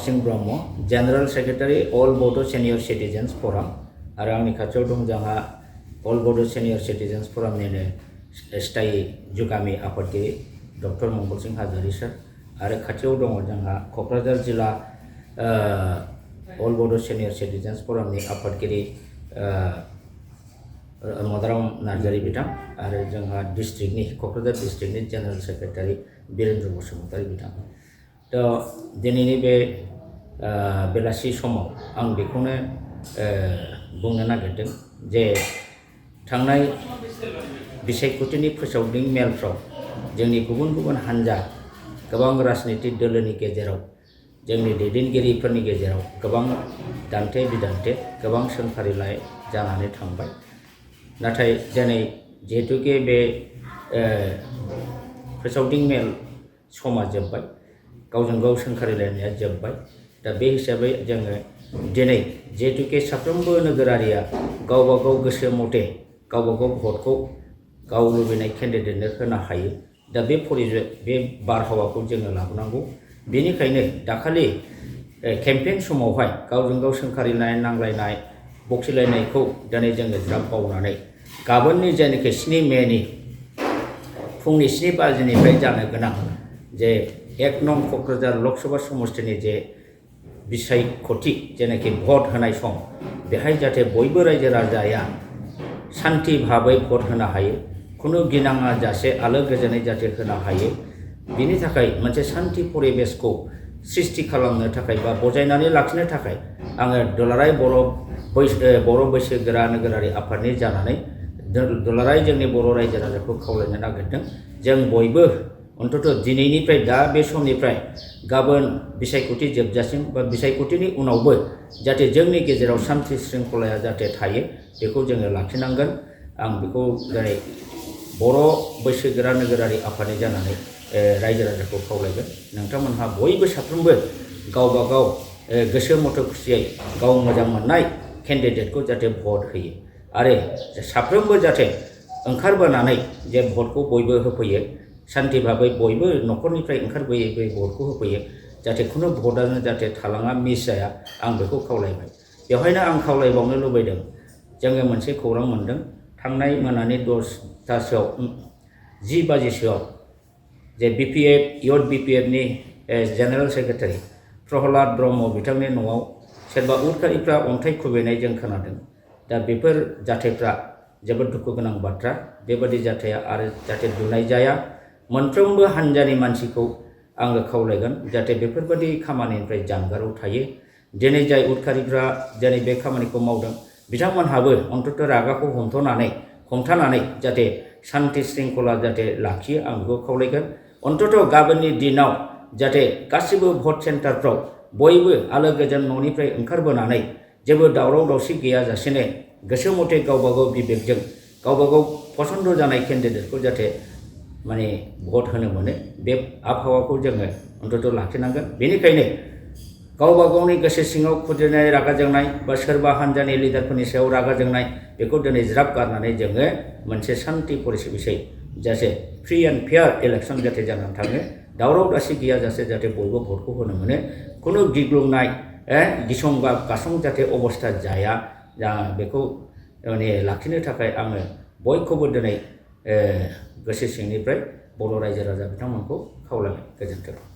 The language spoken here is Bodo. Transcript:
सिंह ब्रह्म जेनेरेल सेक्रेटारि अल बड' सेनियर सिटिजेन्स फराम आरो आंनि खाथियाव दं जोंहा अल बड' सेनियर सिटिजेन्स फरामनिनो स्थायी जुगामि आफादगिरि डक्टर मंगल सिंह हाज'वारि सार आरो खाथियाव दङ जोंहा क'क्राझार जिल्ला अल बड' सेनियर सिटिजेन्स फरामनि आफादगिरि मदाराम नार्जारि बिथां आरो जोंहा डिस्ट्रिक्टनि क'क्राझार डिस्ट्रिक्टनि जेनेरेल सेक्रेटारि बिरेन्द्र बसुमतारि बिथां दिनैनि बे बेलासि समाव आं बेखौनो बुंनो नागिरदों जे थांनाय बिसायख'थिनि फोसावदिं मेलफ्राव जोंनि गुबुन गुबुन हान्जा गोबां राजनीतिक दोलोनि गेजेराव जोंनि दैदेनगिरिफोरनि गेजेराव गोबां दान्थे बिदान्थे गोबां सोंखारिलाय जानानै थांबाय नाथाय दिनै जिहेतुके बे फोसावदिं मेल समा जोब्बाय गावजों गाव सोंखारिलायनाया जोब्बाय दा बे हिसाबै जोङो दिनै जिहेतुके साफ्रोमबो नोगोरारिया गावबा गाव गोसो मथे गावबा गाव भटखौ गाव लुबैनाय केन्डिडेटनो होनो हायो दा बे बारहावाखौ जोङो लाबोनांगौ बेनिखायनो दाखालि केम्पेइन समावहाय गावजों गाव सोंखारिनाय नांलायनाय बखिलायनायखौ दिनै जोङो ज्राब बावनानै गाबोननि जायनाखि 7 मेनि फुंनि 7 बाजिनिफ्राय जानो गोनां जे 1 नं क'क्राझार लकसभा समष्टिनि जे बिसायख'थि जेनाखि भट होनाय सम बेहाय जाहाथे बयबो रायजो राजाया शान्ति भाबै भट होनो हायो खुनु गिनाङा जासे आलो गोजोनै जाहाथे होनो हायो बिनि थाखाय मोनसे शान्ति परिबेशखौ सृष्टि खालामनो थाखाय बा बजायनानै लाखिनो थाखाय आङो दुलाराय बर' बैसोगोरा नोगोरारि आफादनि जानानै दुलाराय जोंनि बर' रायजो राजाखौ खावलायनो नागिरदों जों बयबो अन्तत दिनैनिफ्राय दा बे समनिफ्राय गाबोन बिसायख'थि जोबजासिम बा बिसायख'थिनि उनावबो जाहाथे जोंनि गेजेराव शान्ति शृंखलाया जाहाथे थायो बेखौ जोङो लाखिनांगोन आं बेखौ दिनै बर' बैसोगोरा नोगोरारि आफादनि जानानै रायजो राजाखौ खावलायगोन नोंथांमोनहा बयबो साफ्रोमबो गावबा गाव गोसो मथे खुसियै गाव मोजां मोननाय केन्डिडेटखौ जाहाथे भट होयो आरो साफ्रोमबो जाहाथे ओंखारबोनानै जे भटखौ बयबो होफैयो शान्ति भाबै बयबो न'खरनिफ्राय ओंखारबोयै भटखौ होफैयो जाहाथे खुनु भटआनो जाहाथे थालाङा मिस जाया आं बेखौ खावलायबाय बेवहायनो आं खावलायबावनो लुबैदों जोङो मोनसे खौरां मोन्दों थांनाय मोनानि 10टासोआव 10 बाजिसोआव जे इउथ बिपिएफनि जेनेरेल सेक्रेटारि प्रहलाद ब्रह्म बिथांनि न'आव सोरबा उदखारिफ्रा अन्थाइ खुबैनाय जों खोनादों दा बेफोर जाथायफ्रा जोबोद दुखु गोनां बाथ्रा बेबादि जाथाया आरो जाहाथे दुनाय जाया मोनफ्रोमबो हान्जानि मानसिखौ आङो खावलायगोन जाहाथे बेफोरबादि खामानिनिफ्राय जानगाराव थायो दिनै जाय उदखारिफ्रा दिनै बे खामानिखौ मावदों बिथांमोनहाबो अन्तत रागाखौ हमथानानै जाहाथे शान्ति शृंखला जाहाथे लाखियो आं बेखौ खावलायगोन अन्तत गाबोननि दिनाव जाहाथे गासिबो भट सेन्टारफ्राव बयबो आलो गोजोन न'निफ्राय ओंखारबोनानै जेबो दावराव दावसि गैयाजासेनो गोसो मथे गावबा गाव बिबेकजों गावबा गाव पसन्द जानाय केन्डिडेटखौ जाहाथे माने भट होनो मोनो बे आबहावाखौ जोङो अन्तत लाखिनांगोन बेनिखायनो गावबा गावनि गोसो सिङाव खुद्रिनाय रागा जोंनाय बा सोरबा हान्जानि लिडारफोरनि सायाव रागा जोंनाय बेखौ दिनै ज्राब गारनानै जोङो मोनसे शान्ति परिबेशै जाहाथे फ्रि एन्ड फेयार इलेक्सन जाहाथे जानानै थाङो दावराव दावसि गैयाजासे जाहाथे बयबो भटखौ होनो मोनो खुनु गिग्लुंनाय गिसं गासं जाहाथे अबस्था जाया बेखौ माने लाखिनो थाखाय आङो बयखौबो दिनै गोसो सिंनिफ्राय बर' रायजो राजा बिथांमोनखौ खावलायबाय गोजोन्थों।